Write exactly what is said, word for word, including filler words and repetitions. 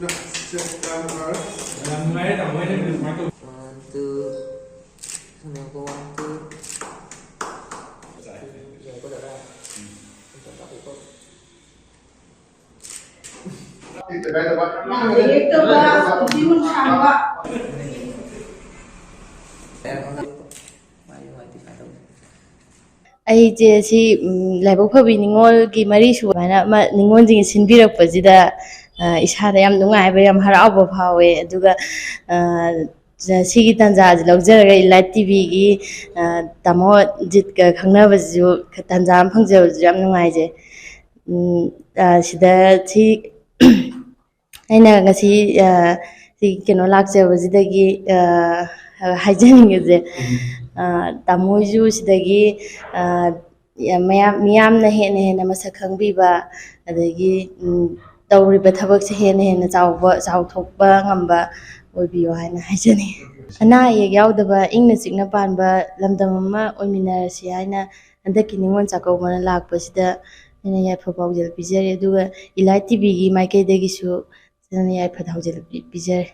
ꯌꯥꯝ ꯅꯨꯡꯉꯥꯏꯔꯦ ꯇꯥꯃꯣ, ꯑꯩꯅ ꯁꯨꯃꯥꯏꯅ ꯇꯧ- One, two. ꯁꯝꯅꯀꯣ, one, two. ꯌꯥꯏꯀꯣ, ꯗꯥꯗꯥ? ꯑꯝꯇ ꯇꯥꯛꯄꯤꯌꯨꯀꯣ꯫ ꯌꯦꯛꯇꯕ, ꯅꯨꯡꯁꯤ ꯅꯨꯡꯁꯥꯕ꯫ ꯑꯩꯁꯦ ꯁꯤ, ꯎꯝ, ꯂꯥꯏꯕꯛ ꯐꯕꯤ ꯅꯤꯉꯣꯜꯒꯤ ꯃꯔꯤ ꯁꯨꯕ ꯍꯥꯏꯅ ꯑꯃ ꯅꯤꯉꯣꯜꯁꯤꯡꯅ ꯁꯤꯟꯕꯤꯔꯛꯄꯁꯤꯗ, ꯑ, ꯏꯁꯥꯗ ꯌꯥꯝ ꯅꯨꯡꯉꯥꯏꯕ, ꯌꯥꯝ ꯍꯔꯥꯎꯕ ꯐꯥꯎꯋꯦ꯫ ꯑꯗꯨꯒ, ꯑ, ꯁꯤꯒꯤ ꯇꯥꯟꯖꯥꯁꯤ ꯂꯧꯖꯔꯒ ꯏꯂꯥꯏꯠ ꯇꯤ ꯚꯤꯒꯤ, ꯑ, ꯇꯥꯃꯣ ꯖꯤꯠꯀ ꯈꯪꯅꯕꯁꯤꯁꯨ ꯇꯥꯟꯖꯥ ꯑꯃ ꯐꯪꯖꯕꯁꯤꯁꯨ ꯌꯥꯝ ꯅꯨꯡꯉꯥꯏꯖꯩ꯫ ꯎꯝ, ꯑ, ꯁꯤꯗ ꯁꯤ ꯑꯩꯅ ꯉꯁꯤ, ꯑ, ꯁꯤ ꯀꯩꯅꯣ ꯂꯥꯛꯆꯕꯁꯤꯗꯒꯤ, ꯑ, ꯍꯥꯏꯖꯅꯤꯡꯉꯤꯁꯦ, ꯑ, ꯇꯥꯃꯣ ꯍꯣꯏꯁꯨ ꯁꯤꯗꯒꯤ, ꯑ, ꯌꯥꯝ ꯃꯌꯥꯝ, ꯃꯤꯌꯥꯝꯅ ꯍꯦꯟꯅ ꯍꯦꯟꯅ ꯃꯁꯛ ꯈꯪꯕꯤꯕ, ꯑꯗꯒꯤ, ꯎꯝ, ꯇꯧꯔꯤꯕ ꯊꯕꯛꯁꯦ ꯍꯦꯟꯅ ꯍꯦꯟꯅ ꯆꯥꯎꯕ, ꯆꯥꯎꯊꯣꯛꯄ ꯉꯝꯕ ꯑꯣꯏꯕꯤꯌꯨ ꯍꯥꯏꯅ ꯍꯥꯏꯖꯅꯤꯡꯉꯤ꯫ ꯑꯅꯥ ꯑꯌꯦꯛ ꯌꯥꯎꯗꯕ, ꯏꯪꯅ ꯆꯤꯛꯅ ꯄꯥꯟꯕ ꯂꯝꯗꯝ ꯑꯃ ꯑꯣꯏꯃꯤꯟꯅꯔꯁꯤ ꯍꯥꯏꯅ ꯍꯟꯗꯛꯀꯤ ꯅꯤꯉꯣꯜ ꯆꯥꯛꯀꯧꯕꯅ ꯂꯥꯛꯄꯁꯤꯗ ꯑꯩꯅ ꯌꯥꯏꯐ ꯄꯥꯎꯖꯦꯜ ꯄꯤꯖꯔꯤ꯫ ꯑꯗꯨꯒ ꯏꯂꯥꯏꯠ ꯇꯤ ꯚꯤꯒꯤ ꯃꯥꯏꯀꯩꯗꯒꯤꯁꯨ ꯁꯤꯗꯅ ꯌꯥꯏꯐ ꯊꯧꯖꯤꯜ ꯄꯤ-, ꯄꯤꯖꯔꯤ꯫